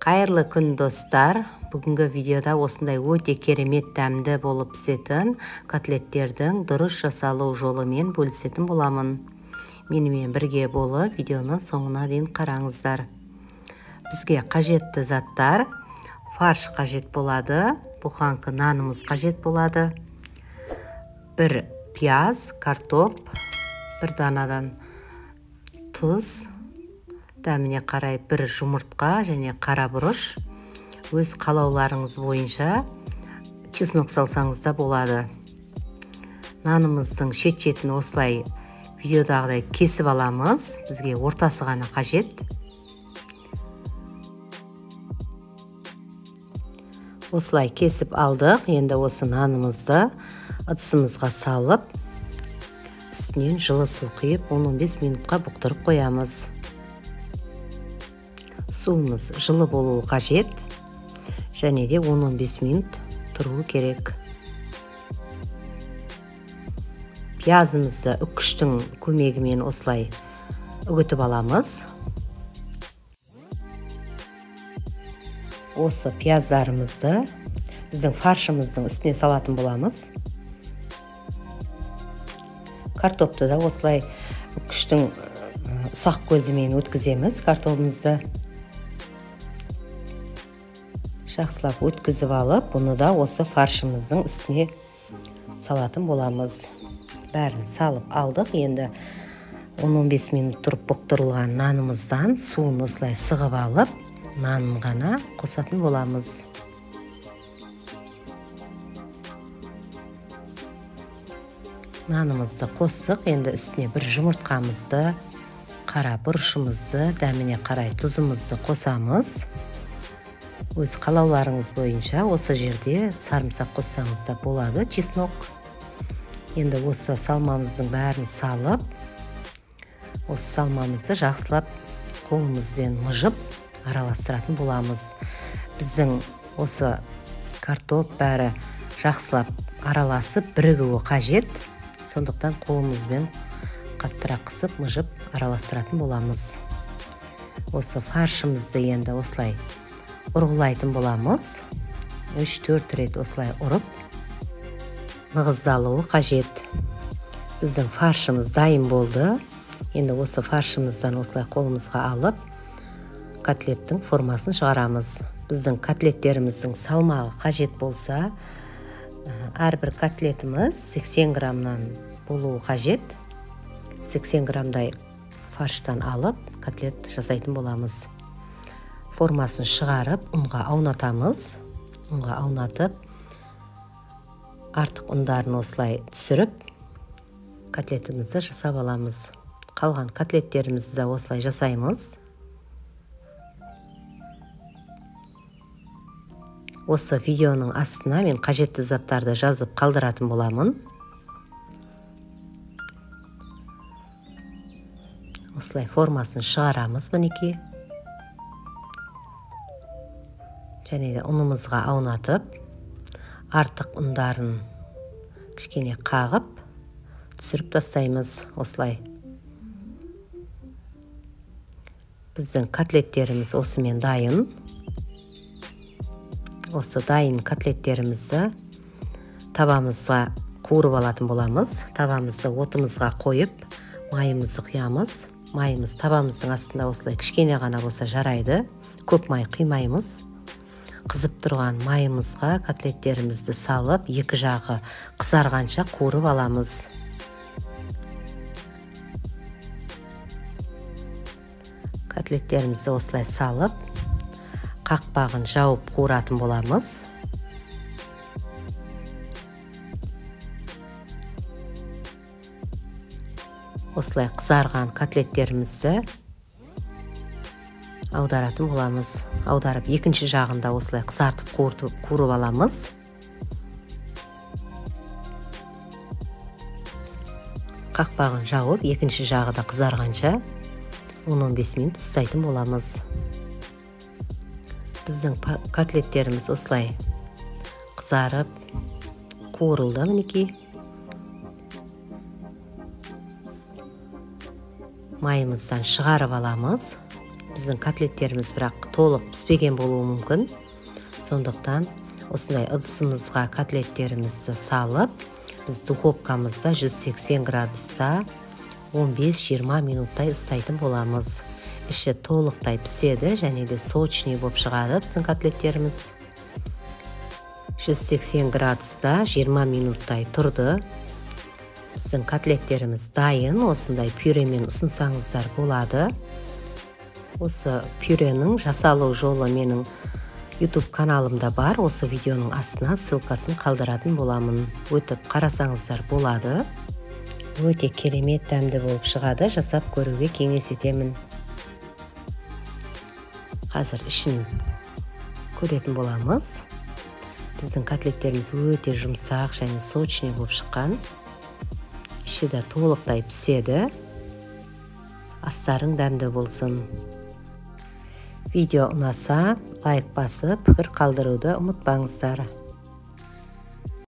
Қайырлы күн, достар! Бүгінгі видеода осындай өте керемет дәмді болып пісетін котлеттердің дұрыс жасалу жолымен бөлісетін боламын. Менімен бірге болып, видеоны соңына дейін қараңыздар. Бізге қажетті заттар: фарш қажет болады, буханка нанымыз қажет болады, бір пияз, картоп, бір данадан, тұз, дәміне қарай бір жұмыртқа және қара бұрыш. Өз қалауларыңыз бойынша чеснок салсаңыз да болады. Нанымыздың шет-шетін осылай видеодағыдай кесіп аламыз. Бізге ортасы ғана қажет. Осылай кесіп алдық. Енді осы нанымызды ыдысымызға салып, үстінен жылы су құйып, 10-15 минутқа бұқтырып қоямыз. Суымыз жылы болуы қажет және де 10-15 минут тұруы керек. Пиязымызды үккіштің көмегімен осылай үгітіп аламыз. Осы пияздарымызды біздің фаршымыздың үстіне салатын боламыз. Картопты да осылай үккіштің ұсақ көзімен өткіземіз. Картобымызды жақсылап өткізіп алып, бұны да осы фаршымыздың үстіне салатын боламыз. Бәрін салып алдық. Енді 10-15 минут тұрып бұқтырылған нанымыздан суын осылай сығып алып, нанын ғана қосатын боламыз. Нанымызды қостық. Енді үстіне бір жұмыртқамызды, қара бұрышымызды, дәміне қарай тұзымызды қосамыз. Өз қалауларыңыз бойынша осы жерде сарымсақ қоссаңыз да болады, чеснок. Енді осы салмамыздың бәрін салып, осы салмамызды жақсылап қолымызбен мыжып араластыратын боламыз. Біздің осы картоп бәрі жақсылап араласып бірігуі қажет. Сондықтан қолымызбен қаттырақ қысып, мыжып араластыратын боламыз. Осы фаршымызды енді осылай ұрғылайтын боламыз. 3-4 рет осылай ұрып нығыздалуы қажет. Біздің фаршымыз дайын болды. Енді осы фаршымыздан осылай қолымызға алып, котлеттің формасын шығарамыз. Біздің котлеттеріміздің салмағы қажет болса, әрбір котлетіміз 80 граммнан болуы қажет. 80 граммдай фарштан алып котлет жасайтын боламыз. Формасын шығарып, ұнға аунатамыз. Ұнға аунатып, артық ұндарын осылай түсіріп, котлетімізді жасап аламыз. Қалған котлеттерімізді де осылай жасаймыз. Осы видеоның астына мен қажетті заттарды жазып қалдыратын боламын. Осылай формасын шығарамыз мінекей. Және де ұнымызға аунатып, артық ұндарын кішкене қағып, түсіріп тастаймыз осылай. Біздің котлеттеріміз осымен дайын. Осы дайын котлеттерімізді табамызға қуырып алатын боламыз. Табамызды отымызға қойып, майымызды құямыз. Майымыз табамыздың астында осылай кішкене ғана болса жарайды. Көп май құймаймыз. Қызып тұрған майымызға котлеттерімізді салып, екі жағы қызарғанша қуырып аламыз. Котлеттерімізді осылай салып, қақпағын жауып қуыратын боламыз. Осылай қызарған котлеттерімізді аударатын боламыз. Аударып екінші жағында осылай қызартып қуырып аламыз. Қақпағын жауып, екінші жағы да қызарғанша 10-15 минут ұстайтын боламыз. Біздің котлеттеріміз осылай қызарып қуырылды мінекей. Майымыздан шығарып аламыз. Біздің котлеттеріміз бірақ толық піспеген болуы мүмкін. Сондықтан осындай ыдысымызға котлеттерімізді салып, біз духовкамызда 180 градуста 15-20 минуттай ұстайтын боламыз. Іші толықтай піседі және де сочный болып шығады біздің котлеттеріміз. 180 градуста 20 минуттай тұрды. Біздің котлеттеріміз дайын. Осындай пюремен ұсынсаңыздар болады. Осы пюренің жасалу жолы менің YouTube каналымда бар. Осы видеоның астына ссылкасын қалдыратын боламын. Өтіп қарасаңыздар болады. Өте керемет дәмді болып шығады. Жасап көруге кеңес етемін. Қазір ішін көретін боламыз. Біздің котлеттеріміз өте жұмсақ және сочный болып шыққан. Іші де толықтай піседі. Астарың дәмді болсын. Видео ұнаса, лайк басып, пікір қалдыруды ұмытпаңыздар.